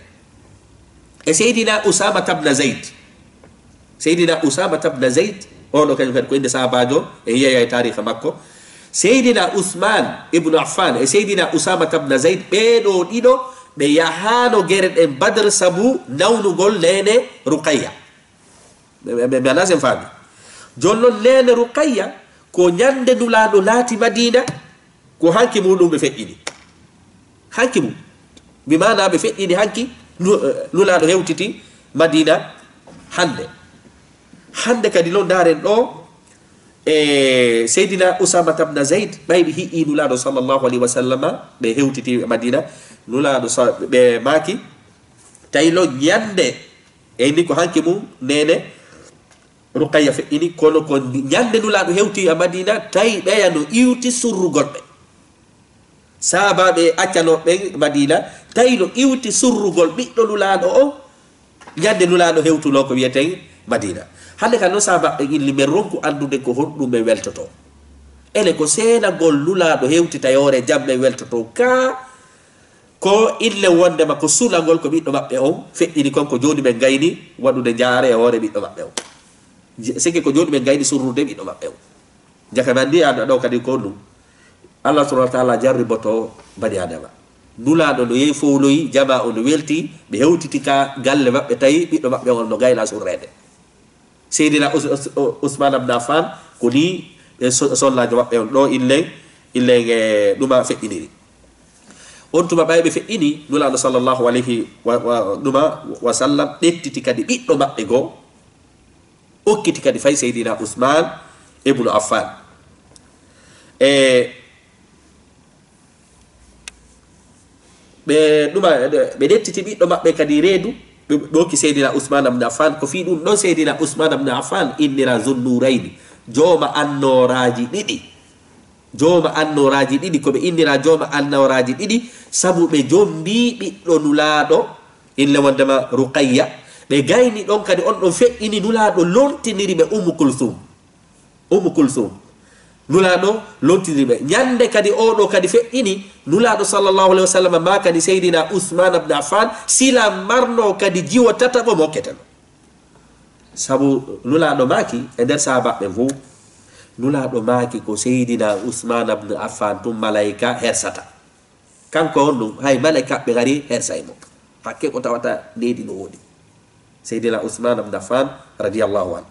E Seydina Usama tabna Zayd. Seydina Usama tabna Zayd, oɗo kañum kadi ko innde sahabaajo, en yiyay taariika makko. Seydina Usman ibnu Affan e Seydina Usama tabna Zayd, ɓee ɗoo ɗiɗo, ɓe yahaano gere ɗen Badr sabu nawnugol neene Ruqayya. Ɓe, ɓe, ɓe, mi anndaa si en faami. Jooni non neene Ruqayya, ko ñande Nulaaɗo naati Madiina, ko hanki muɗum ɓe feƴƴini. Hanki mum. Bi maanaa ɓe feƴƴini hanki, nu-, eh, Nulaaɗo hewtiti Madiina hannde. Hannde kadi noon, ndaaren ɗo, e Seydina Usamata bna Zayd, ɓay ɓe hi'i Nulaaɗo sallallahu alayhi wa sallama, ɓe hewtiti Madina, Nulaaɗo sa-, ɓe maaki, tawi lo ñande, e ni ko hanki mum, neene Ruqayya feƴƴini, kono ko ñande Nulaaɗo hewti e Madina, tawi ɓeya no iwti surrugol ɓe. Saabaaɓe accanooɓe ɓen Madina, tawi no iwti surrugol ɓiɗɗo Nulaaɗo o, ñande Nulaaɗo hewtunoo ko wiyeten Madina. Hannde kan noon, saabaaɓe ɓen inni, men ronku anndude ko honɗum men weltotoo. Ene ko seenagol Nulaaɗo hewtita yoore jam men weltotoo ka, ko inne wondema ko sulagol ko ɓiɗɗo maɓɓe on feƴƴini kon, ko jooni men gayni waɗude njaare e hoore ɓiɗɗo maɓɓe on. Je-, seke ko jooni men gayni surrude ɓiɗɗo maɓɓe on. Jaka men anndi, an ɗo kadi ko ɗum. Allah subhanahu wa ta'ala jarriboto bani Adama. Nulaaɗo no yehi fowloyi, jamaa o no welti, ɓe hewtiti ka galle maɓɓe, tawi ɓiɗɗo maɓɓe on no gayna surreede. Seydina Us-, Us-, Usman ibn Affan, ko ni ɓe so-, sonnaajo maɓɓe on ɗo illen, illen e ɗuma feƴƴiniri. On tuma ɓay ɓe feƴƴini, Nulaaɗo sallallahu alayhi wa, wa, ɗuma wa sallam ɓettiti kadi ɓiɗɗo maɓɓe goo, okkiti kadi fay Seydina Usman ibnu Affan. E ɓe ɗuma, ɓe ɗettiti ɓiɗɗo maɓɓe kadi reedu, ɓe, ɓe okki Seydina Usman ibn Affan. Ko fii ɗum ɗon Seydina Usman ibn Affan innira Zunnurayni, jooma annooraaji ɗiɗi. Jooma annooraaji ɗiɗi, ko ɓe innira jooma annooraaji ɗiɗi, sabu ɓe jombii ɓiɗɗo Nulaaɗo, inne wondema Ruqayya. Ɓe gayni ɗon kadi, on ɗon feƴƴini, Nulaaɗo lontiniri ɓe Ummu Kulsum. Ummu Kulsum. Nulaaɗo lontini ɓe. Ñande kadi oo ɗoo kadi feƴƴini, Nulaaɗo sallallahu alayhi wa sallam maakani Seydina Usman ibn Affan, sila marno kadi jiwo tataɓo mo okketen. Sabu Nulaaɗo maaki e nder sahaabaaɓe ɓen fow, Nulaaɗo maaki ko Seydina Usman ibn Affan tun malayka hersata. Kanko on ɗum, hay malaykaaɓe ngari hersay mo. Hakke ko tawata needi no woodi. Seydina Usman ibn Affan radiyallahu anhu.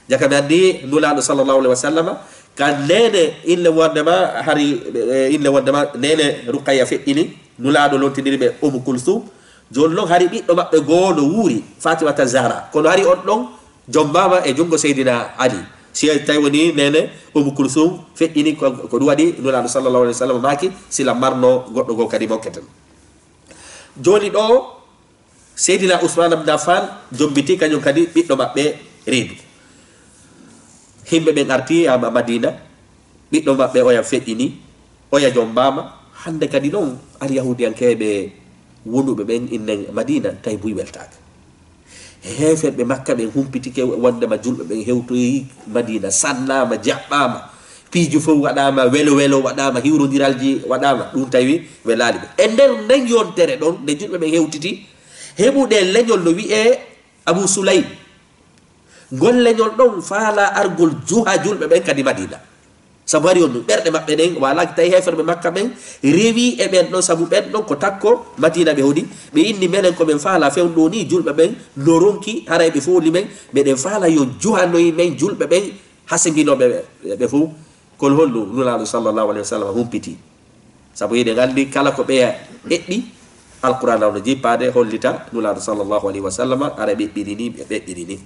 Jaka mi anndi Nulaaɗo sallallahu alayhi wa sallama, kan neene inne wondema, hari, eh, inne wondema neene Ruqayya feƴƴini, Nulaaɗo lontindiri ɓe Umu Kulsum. Jooni non hari ɓiɗɗo maɓɓe goo no wuuri, Fatimata Zahra. Kono hari on ɗon jombaama e junngo Seydina Ali. Si tawi woni neene Umu Kulsum feƴƴini ko, ko ɗum waɗi Nulaaɗo sallallahu alayhi wa sallam maaki, sila marno goɗɗo goo kadi mo okketen. Jooni ɗo, Seydina Usman ibn Affan jombiti kañum kadi ɓiɗɗo maɓɓe reedu. Himɓe ɓen arti yaama Madina, ɓiɗɗo maɓɓe oya feƴƴini, oya jombaama. Hannde kadi non, ari Yahuudiyankeeɓe wonuɓe ɓen innen Madina, tawi buy weltaaka. Heeferɓe Makka ɓen humpitike wondema julɓe ɓen hewtoyi Madina, sannaama, jaɓɓaama, piiji fof waɗaama, welo welo waɗaama, hiwrondiralji waɗaama, ɗum tawi welaali ɓe. E nder nden yontere ɗon, nde julɓe ɓen hewtiti, heɓuɗe leñol no wi'ee Abu Sulaym. Ngol leñol ɗon faala argol juha julɓe ɓen kadi Madina. Sabu hari on ɗum, ɓerɗe maɓɓe ɗen waalaaki, tawi heeferɓe Makka ɓen rewi e ɓen ɗon, sabu ɓen ɗon ko takko Madina ɓe hoɗi. Ɓe inni, menen ko men faala fewndo ni, julɓe ɓen no ronki, haray ɓe fooli men, meɗen faala yo juhanoyi men julɓe ɓen, hasinginooɓe ɓe, ɓe fow. Kono honɗum Nulaaɗo sallallahu alayhi wa sallam humpiti? Sabu hiɗen anndi kala ko ɓeya eɓɓi, Alqur'aana no jippaade hollita Nulaaɗo sallallahu alayhi wa sallam, ara ɓe eɓɓiri ni, ɓe eɓɓiri ni.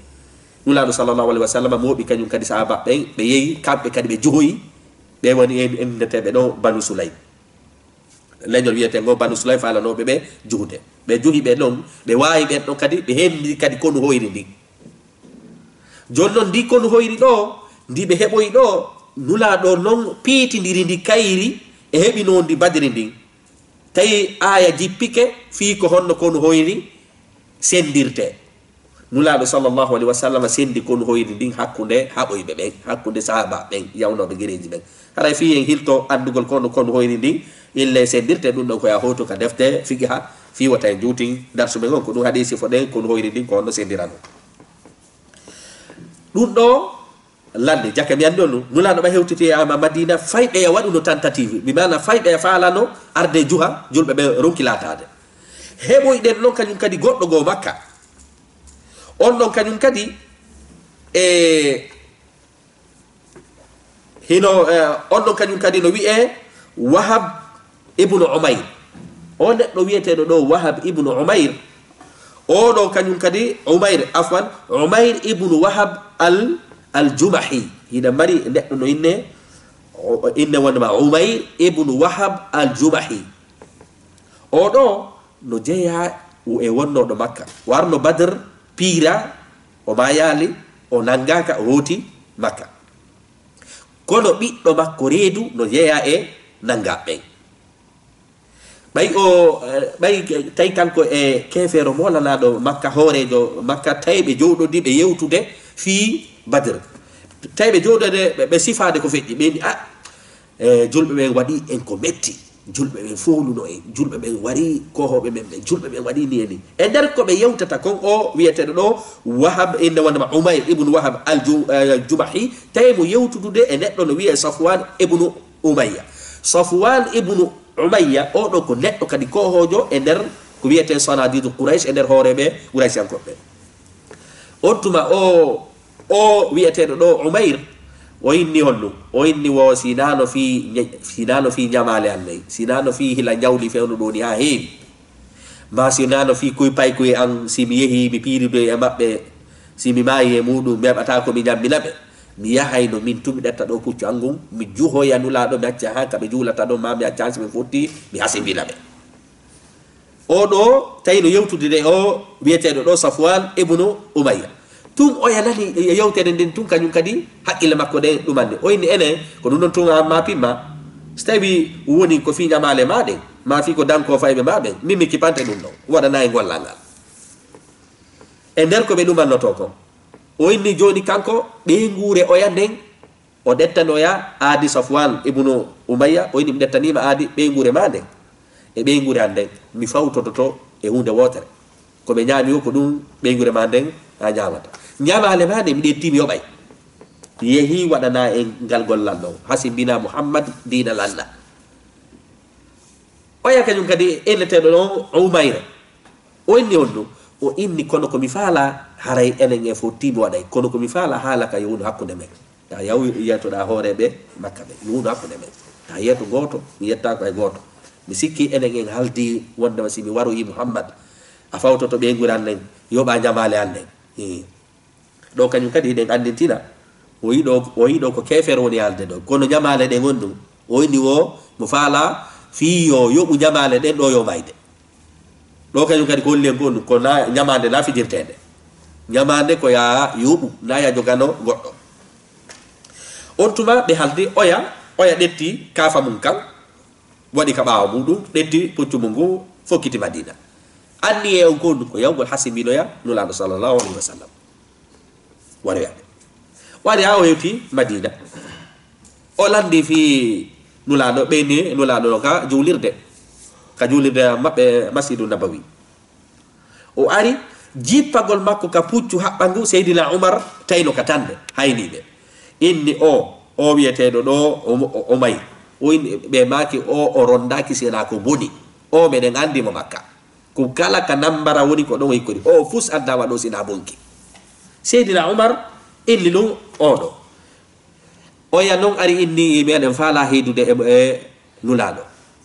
Nulaaɗo sallallahu alayhi wa sallam mooɓi kañum kadi sahaaba ɓen, ɓe yehi, kamɓe kadi ɓe juhoyi, ɓe woni en inndeteeɓe ɗo Banu Sulaym. Leñol wiyetee ngo Banu Sulaym faalanooɓe ɓe juhude. Ɓe juhi ɓe ɗon, ɓe waawi ɓen ɗon kadi, ɓe henndi kadi konu hoyri ndin. Jooni non, ndi konu hoyri ɗo, ndi ɓe heɓoyi ɗo, Nulaaɗo non piitindiri ndi kayri e heɓinoo ndi Badri ndin. Tawi aaya jippike fii ko honno konu hoyri senndirtee. Nulaaɗo sallallahu alayhi wa sallam senndi konu hoyri ndin hakkunde haɓoyɓe ɓen, hakkunde sahaaba ɓen, yawnooɓe gereeji ɓen. Haray fii en hilto anndugol ko honno konu hoyri ndin, ille senndirtee, ɗum ɗon ko ya hootu ka defte fiqiha, fii wota en juutin darsu men on, ko ɗum haɗi sifoɗen konu hoyri ndin ko honno senndiranoo. Ɗum ɗo lande, jaka mi anndi on ɗum, Nulaaɗo ɓay hewtitoyaama Madina, fay ɓeya waɗuno tentative, bi maana fay ɓeya faalano arde juha, julɓe ɓe ronki laataade. Heɓoyɗen non kañum kadi goɗɗo goo Makka. On ɗon kañum kadi, e, hino, e, on ɗon kañum kadi no wi'ee Wahab ibnu Umayr. O neɗɗo wi'eteeɗo ɗo Wahab ibnu Umayr, o ɗo kañum kadi Umayr, afwan, Umayr ibnu Wahab Al, Al-Jumahi. Hiɗa mari neɗɗo no inne, o, inne wonde ma Umayr ibnu Wahab Al-Jumahi. Oɗo no jeyaa e wonnooɗo Makka. Warno Badr, piira, o maayaali, o nanngaaka, o hooti Makka. Kono ɓiɗɗo makko reedu no jeyaa e nanngaaɓe ɓen. Ɓay o, eh, ɓay tawi kanko e keefeero moolanaaɗo Makka, hooreejo Makka, tawi ɓe jowɗodii ɓe yewtude fii Badr. Tawi ɓe jowɗode, ɓe, ɓe sifaade ko feƴƴi. Ɓe ni, "Ah, eh, julɓe ɓen waɗi en ko metti. Julɓe ɓen fowluno en. Julɓe ɓen wari koohooɓe men ɓen. Julɓe ɓen waɗi ni e ni." E nder ko ɓe yewtata kon, o wiyeteeɗo ɗo Wahab, inne wonde ma Umayr ibnu Wahab al-Ju-, eh, Jumahi, tawi mo yewtudude e neɗɗo no wiyee Safwan ibnu Umayya. Safwan ibnu Umayya, oɗo ko neɗɗo kadi koohoojo e nder ko wiyetee sanadidu Quraysh, e nder hooreeɓe Quraysiyankooɓe. On tuma o, o wiyeteeɗo ɗo Umayr, o inni honɗum? O inni wo sinano fii ña-, sinano fii ñamaale an nayi, sinano fii hila ñawli fewndo ɗoni haa heewi. Ma sinano fii kuy paykuy an, si mi yehi mi piiridoy e maɓɓe, si mi maayi e muɗum, mi heɓataa ko mi ñammina ɓe. Mi yahayno min tun mi ɗetta ɗo puccu an ngun, mi juhoya Nulaaɗo, mi acca haa ka ɓe juulata ɗon, ma mi acca haa si ɓe fotti, mi hasimbina ɓe. O ɗo tawi no yewtude de o wiyeteeɗo ɗo Safwan ibnu Umayya. Tun oya nani e yewtere nden tun kañum kadi haqqille makko ɗen ɗumanni. O inni enen ko ɗum ɗon tun an ma pimma. Si tawi woni ko fii ñamaale ma ɗen, ma fii ko dankoo fayɓe ma ɓen, min mi kipante ɗum ɗon. Waɗana e gollal ngal. E nder ko ɓe ɗumannotoo kon. O inni jooni kanko ɓeynguure oya nden, o ɗettanoya aadi Safwan ibnu Umayya, o inni, "Mi ɗettaniima aadi ɓeynguure ma nden e ɓeynguure an nden, mi fawtototo e huunde wootere. Ko ɓe ñaami wo ko ɗum ɓeynguure ma nden a ñaamata. Ñamaale ma nden mi ɗetti mi yoɓay." Yehi waɗana en ngal gollal ɗon. Hasimbina Muhammad diina lalla. Oya kañum kadi inneteeɗo ɗon Umayra. O inni on ɗum, o inni, "Kono ko mi faala, haray enen e fof tiimi waɗay. Kono ko mi faala, haala ka yo wonu hakkunde men. Ta yaw yiyatoɗaa hooreeɓe Makka ɓe, yo wonu hakkunde men. Ta yeeto gooto, mi yettaako hay gooto. Mi sikki enen en haaldi wondema si mi waroyi Muhammad, a fawtoto ɓeynguure an nden, yoɓa ñamaale an nden." Ii. Ɗo kañum kadi hiɗen anndintina, o yiɗo, o yiɗo ko keefeero woni haalde ɗo. Kono ñamaale ɗen on ɗum, o inni wo mo faala fii yo yoɓu ñamaale ɗen ɗo yo mayde. Ɗo kañum kadi ko holli en ko ɗum, ko na ñamaande na fijirteende. Ñamaande ko ya yoɓu, na ya jogano goɗɗo. On tuma ɓe haaldi, oya, oya ɗetti kaafa mum kan, waɗi ka ɓaawo muɗum, ɗetti puccu mum ngu, fokkiti Madina. Anniye on ko ɗum ko yawgol hasimbinoya Nulaaɗo sallallahu alayhi wa sallam. Waroyaade. Wari haa o hewti Madina. O lanndi fii Nulaaɗo, ɓeyni Nulaaɗo ka juulirde. Ka juulirde maɓɓe Masjidu Nabawi. O ari, jippagol makko ka puccu haɓɓangu, Seydina Umar tayno ka tande, hayni ɓe. Inni o, o wiyeteeɗo ɗo, o, o, o may. O inni, ɓe maaki o, o rondaaki si wonaa ko boni. O meɗen anndi mo Makka. Ko kala ka nambara woni ko ɗon o hikkori. O fus addaama ɗo sina bonki. Seydina Umar inni ɗum oɗo. Oya non ari inni meɗen faala hiidude e, e Nulaaɗo.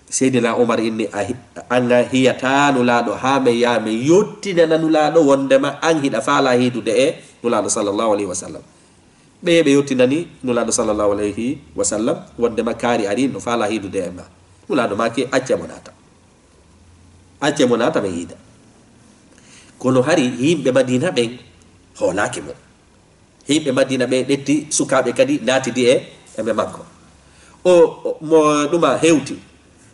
Seydina Umar inni a hi-, an a hiyata Nulaaɗo haa men yaha men yottinana Nulaaɗo wondema an hiɗa faala hiidude e Nulaaɗo sallallahu alayhi wa sallam. Ɓe ɓe yottinani Nulaaɗo sallallahu alayhi wa sallam wondema kaari ari no faala hiidude e ma. Nulaaɗo maaki acce mo naata. Acce mo naata men yiida. Kono hari yimɓe Madina ɓen hoolaaki mo. Yimɓe Madina ɓen ɗetti sukaaɓe kadi naatidi e, e ɓe makko. O, o, mo ɗuma hewti.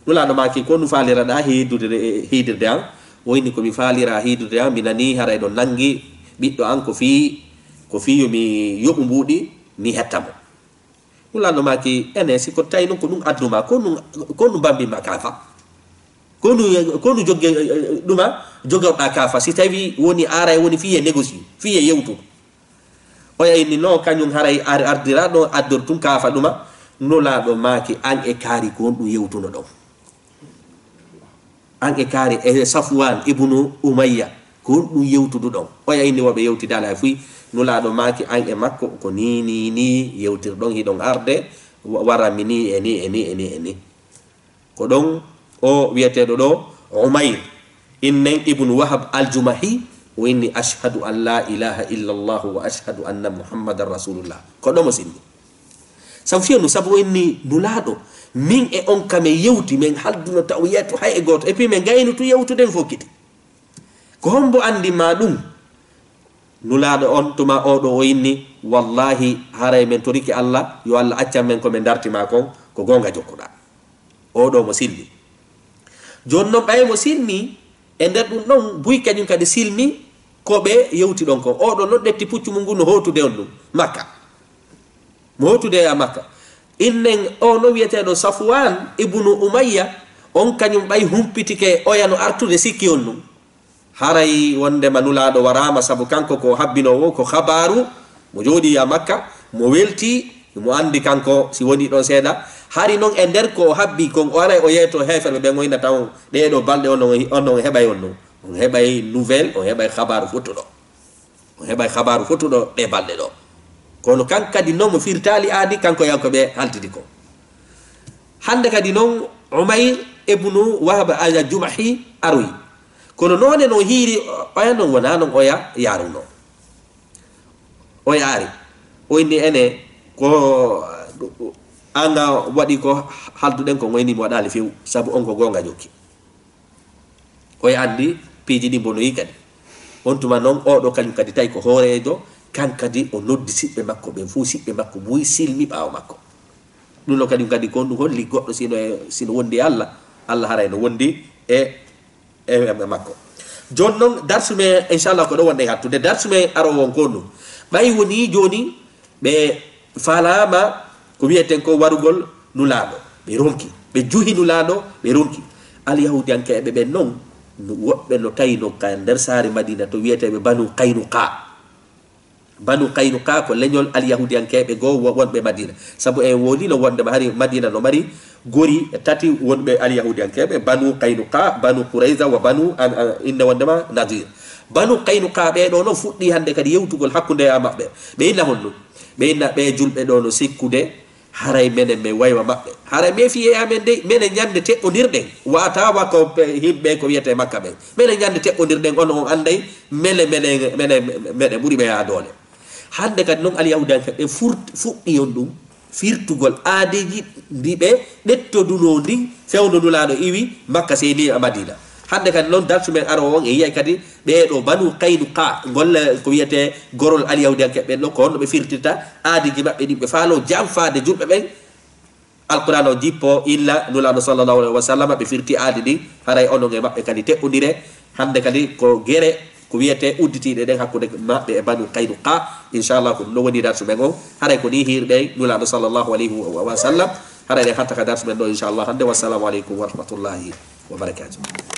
Nulaaɗo maaki, "Ko nu faaliraɗaa hiidude, hiidirde an?" O inni, "Ko mi faalira hiidude an, mi nani haray ɗo nangi ɓiɗɗo an ko fii, ko fii yo mi yoɓu mbuuɗi, mi hetta mo." Nulaaɗo maaki, "Ene, si ko tawi non ko ɗum adduma, ko ɗum, ko ɗum bambimma kaafa? Ko ɗum, ko ɗum jogge, ɗuma jogorɗaa kaafa? Si tawi woni aray woni fii e négocier, fii e yewtude." Oya inni, "No, kañum haray ar-, ardira ɗo, addor tun kaafa ɗuma." Nulaaɗo maaki, "An e kaari ko honɗum yewtuno ɗon? An e kaari e Safwan ibnu Umayya, ko honɗum yewtudu ɗon?" Oya inni, "Wo ɓe yewtidaali hay fuy." Nulaaɗo maaki, "An e makko ko ni, ni, ni yewtirɗon, hiɗon arde, wa-, waranmi ni e ni, e ni, e ni, e ni." Ko ɗon o wiyeteeɗo ɗo Umayr, innen Ibnu Wahab Al-Jumahi, O inni, "Ashhadu an la ilaha illa Allah wa ashhadu anna Muhammadan Rasulullah." Ko ɗo mo sinni. Sabu fiyanu, sabu o inni, "Nulaaɗo, min e on ka men yewti, men halduno taw yeeto hay e gooto. Et puis men gaynu tu yewtude, en fokkiti. Ko hombo andi ma ɗum?" Nulaaɗo on tuma oɗo o inni, "Wallahi, haray men toriki Allah, yo Allah accan men ko men darti ma kon, ko goonga jokkuɗa." Oɗo mo silmi. Jooni non ɓay mo silmi, e nder ɗum ɗon, buy kañum kadi silmi ko ɓe yewti ɗon kon. Oɗo non ɗetti puccu mum ngun no hootude on ɗum Makka. Mo hootude e Makka. Innen o no wiyeteeɗo Safwan ibnu Umayya, on kañum ɓay humpitike oya no artude sikki on ɗum. Haray wondema Nulaaɗo waraama, sabu kanko ko habbinoowo, ko habaaru, mo jooɗii ya Makka, mo weltii, mo anndi kanko si wonii ɗon seeɗa. Hari non e nder ko o habbi kon, o aray o yeeto heeferɓe ɓen, o inna taw ɗee ɗoo balɗe on, on, on, on heɓay on ɗum. On heɓay nouvelle, on heɓay habaaru fottuɗo. On heɓay habaaru fottuɗo ɗee balɗe ɗoo. Kono kan kadi non mo firtaali aadi, kanko yanko ɓe haltidi ko. Hannde kadi non Umayr ibnu Wahab al-Jumahi aroyi. Kono noone no hiiri oya non wonaa non oya yaarunoo. Oya ari. O inni ene ko anga waɗi ko halduɗen ko ngoyni mi waɗaali few, sabu on ko goonga jokki. Oya anndi piiji ɗi mbonoyi kadi. On tuma non oɗo kañum kadi tawi ko hooreejo, kan kadi o noddi siɓɓe makko ɓen fow, siɓɓe makko buy silmi ɓaawo makko. Ɗum ɗo kadi, kadi ko ɗum holli goɗɗo sino e, sino wondi e Allah, Allah haray no wondi e, e, e makko. Jooni non darsu men, inchallah, ko ɗo wonɗen hattude. Darsu men aroowo on ko ɗum. Ɓay woni jooni ɓe faalaama ko wiyeten ko warugol Nulaaɗo. Ɓe ronki. Ɓe juhi Nulaaɗo, ɓe ronki. Alyahuudiyankeeɓe ɓen non, no, woɓɓe no tawi no ka nder saare Madina to wiyeteeɓe Banu Qaynuqa. Banu Qaynuqa ko leñol Alyahuudiyankeeɓe goo wo-, wonɓe Madina. Sabu en wolino wondema hari Madina no mari gori tati wonɓe Alyahuudiyankeeɓe, Banu Qaynuqa, Banu Qurayza wa Banu an, an, inna wondema Nadir. Banu Qaynuqa ɓee ɗoo non fuɗɗi hannde kadi yewtugol hakkunde e maɓɓe. Ɓe inna honɗum? Ɓe inna ɓee julɓe ɗoo no sikkude haray menen men waywa maɓɓe. Haray men fiyee amen dey, menen ñande teɓɓondirɗen. Wata wa ko pe-, himɓe ko wiyete Makka ɓen. Menen ñande teɓɓondirɗen, on on anday mele, mele, mele, meɗen ɓuri ɓe yaa doole. Hannde kadi non Alyahuudiyanke ɓe furt-, fuɗɗi on ɗum firtugol aadeeji ndi ɓe ɓettodunoo ndin fewndo Nulaaɗo iwi Makka seyni e Madina. Hannde kadi non darsu men aroowo on e yiyay kadi ɓee ɗoo Banu Qaynuqa, golle ko wiyetee gorol Alyahuudiyanke ɓen ɗoo, ko honno ɓe firtirta aadeeji maɓɓe ɗin ɓe faaloo janfaade julɓe ɓen. Alqur'aan o jippo illa Nulaaɗo sallallahu alayhi wa sallam, ɓe firti aadi ɗin, haray onon e maɓɓe kadi teɓɓondire. Hannde kadi ko gere ko wiyetee udditiiɗe ɗen hakkunde maɓɓe e Banu Qaynuqa. Inchallah, ko ɗum ɗo woni darsu men on. Haray ko ni hiirɗen Nulaaɗo sallallahu alayhi wa, wa, wa sallam. Haray ɗen hatta ka darsu men ɗo, inchallah, hannde. Wassalamu aleykum wa rahmatullahi wa barakatuh.